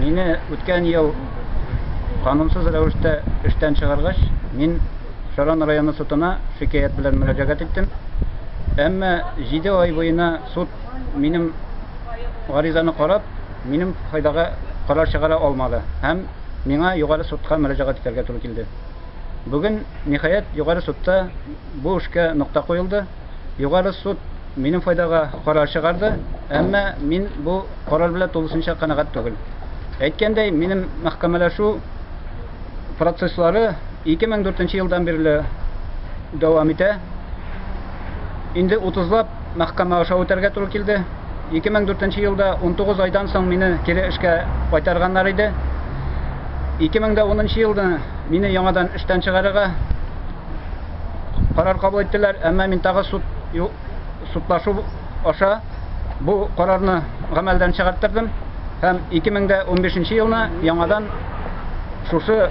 Мине үткән ел канунсыз рәвештә эштән чыгаргач, мин Шаран районы судына шикаять белән мөрәҗәгать иттем. Әмма 7 ай буена суд минем гаризаны карап, минем файдага карар чыгара алмады һәм миңа Югары судка мөрәҗәгать итәргә туры килде. Бүген, ниһаять, Югары судта бу эшкә нокта куелды. Югары суд минем файдага карар чыгарды, әмма мин бу карар белән тулысынча канәгать түгел. Әйткәндәй, минем мәхкәмәләшү процесслары 2004 елдан бирле дәвам итә. Инде 30лап мәхкәмә аша үтәргә туры килде. 2004 елда 19 айдан соң мине кире эшкә кайтарганнар иде. 2010 елда мине яңадан эштән чыгарырга карар кабул иттеләр, әмма мин тагы суд судлашу аша бу карарны гамәлдән чыгарттырдым һәм 2015 елны яңадан шушы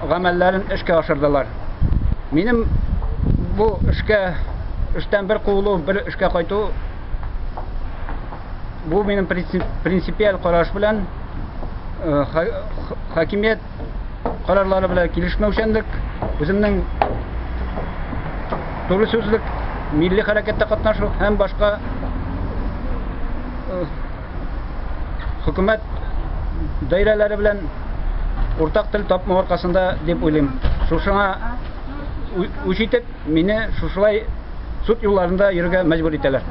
гамәлләрен эшкә ашырдылар. Минем бу эшкә эштән бер куылу, бер эшкә кайту бу минем принципиаль караш белән хакимият карарлары белән килешмәүчәнлек, үземнең туры сүзлек, милли хәрәкәттә катнашу һәм башка хөкүмәт даирәләре белән уртак тел тапмау аркасында дип уйлыйм. Шушыңа үч итеп, мине шушылай суд юлларында йөрергә мәҗбүр итәләр.